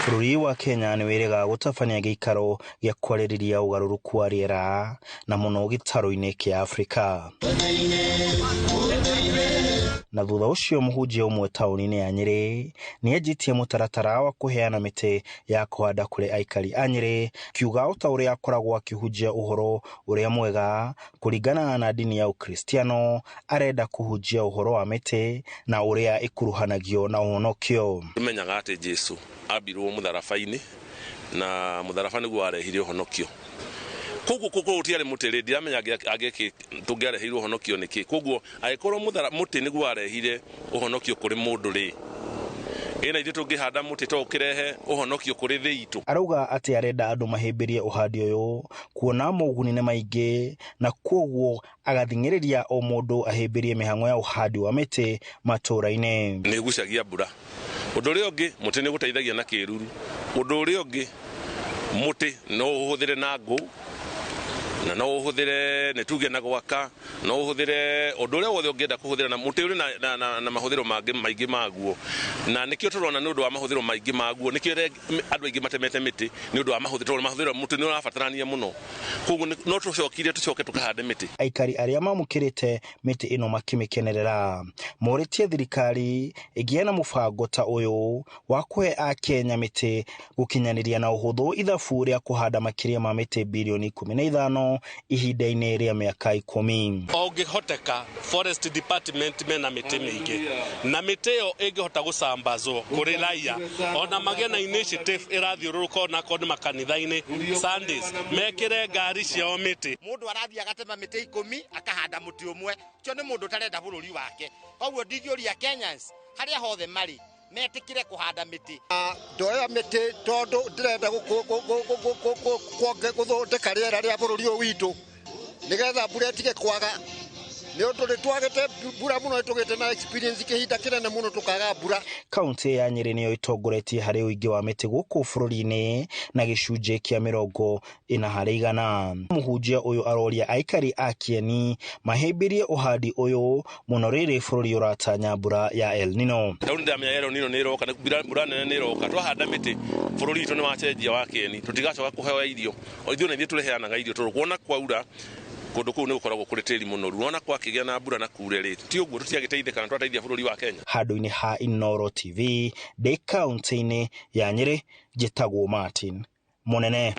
Bũrũri wa Kenya nĩ wĩrĩga gũtabania gĩikaro gĩa kwarĩrĩria ũgarũrũku wa rĩera na mũno gĩtarũ-inĩ kĩa Afrika. Na thutha ũcio mũhunjia ũmwe taũni-inĩ ya Nyĩrĩ nĩanjĩtie mũtaratara wa kũheana mĩtĩ ya kũhanda kũrĩ aikari a Nyĩrĩ, kiuga o ta ũrĩa akoragwo akĩhunjia ũhoro ũrĩa mwega kũringana na ndini ya Ũkristiano, arenda kũhunjia ũhoro wa mĩtĩ na ũrĩa ĩkuruhanagio na ũhonokio. Tũmenyaga atĩ Jesu ambirwo mũtharaba-inĩ na mũtharaba nĩguo warehire ũhonokio. Koguo kũkorwo gũtiarĩ mũtĩ rĩ, ndiramenya tũngĩareheirwo ũhonokio nĩkĩ. Koguo angĩkorwo mũtĩ nĩguo warehire ũhonokio kũrĩ mũndũ rĩ, ĩna ithuĩ tũngĩhanda mũtĩ to ũkĩrehe ũhonokio kũrĩ thĩ itũ. Arauga atĩ arenda andũ mahĩmbĩrie ũhandi ũyũ kuona moguni nĩ maingĩ na koguo agathing'ĩrĩria o mũndũ ahĩmbĩrie mĩhang'o ya ũhandi wa mĩtĩ matũũra-inĩ. Nĩ ĩgucagia mbura. Ũndũ ũrĩa ũngĩ, mũtĩ nĩ ũgũteithagia na kĩruru. Ũndũ ũrĩa ũngĩ, mũtĩ no ũhũthĩre na ngũ, na no ũhũthĩre nĩ tuge na gwaka, no ũhũthĩre ũndũ ũrĩa wothe ũngĩenda kũhũthĩra, na mũtĩ ũrĩ na mahũthĩro mangĩ maingĩ maguo. Na nĩkĩo tũrona nĩ ũndũ wa mahũthĩro maingĩ maguo, nĩkĩo andũ aingĩ matemete mĩtĩ nĩ ũndũ wa mahũthĩro, tondũ mahũthĩro mũtĩ nĩ ũrabatarania mũno. Koguo no tũcokire tũcoke tũkahande mĩtĩ. Aikari arĩa mamũkĩrĩte mĩtĩ ĩno makĩmĩkenerera morĩtie thirikari ĩgĩe na mũbango ta ũyũ wa kũhe Akenya mĩtĩ gũkinyanĩria na ũhũthũ ithabu rĩa kũhanda makĩria ma mĩtĩ birioni 15 ihinda-inĩ rĩa mĩaka 10. Ũngĩhoteka Forest Department mena mĩtĩ mĩingĩ na mĩtĩ ĩyo ĩngĩhota gũcambazwo kũrĩ raia, ona magĩe na initiative ĩrathiũrũrũka onakorwo nĩ makanitha-inĩ Sundays, mekĩre ngari ciao mĩtĩ. Mũndũ arathiĩ agatema mĩtĩ 10 akahanda mũtĩ ũmwe, ũcio nĩ mũndũ ũtarenda bũrũri wake. Koguo ndingĩũria Kenyans harĩa hothe marĩ metĩkĩre kũhanda mĩtĩ. Ndoya mĩtĩ tondũ ndĩrenda gũthondeka rĩera rĩa bũrũri ũyũ witũ nĩgetha mbura ĩtige kwaga, nĩ ũndũ nĩ twagĩte mbura mũno, nĩtũgĩte na experience kĩhinda kĩnene mũno tũkaga mbura. Kaunti ya Nyĩrĩ nĩyo ĩtongoretie harĩ ũingĩ wa mĩtĩ gũkũ bũrũri-inĩ na gĩcunjĩ kĩa 40 harĩ igana. Mũhunjia ũyũ aroria aikari a Kieni mahĩmbĩrie ũhandi ũyũ mũno rĩrĩ bũrũri ũratanya mbura ya El Nino. Rĩu nĩndĩramenya El Nino nĩ ĩroka, mbura nene nĩ ĩroka. Twahanda mĩtĩ bũrũri witũ nĩ wacenjia wa Kieni, tũtigacoka kũheo irio. O ithuĩ na ithuĩ tũrĩheanaga irio tondũ kuona kwaura kũndũ kũu nĩ gũkoragwo kũrĩ tĩri mũnoru. Wona kwakĩgĩa na mbura na kure rĩ, ti ũguo tũtiagĩteithĩka na twateithia bũrũri wa Kenya. Handũ-inĩ ha Inooro TV ndĩ kaunti-inĩ ya Nyĩrĩ, njĩtagwo Martin Mũnene.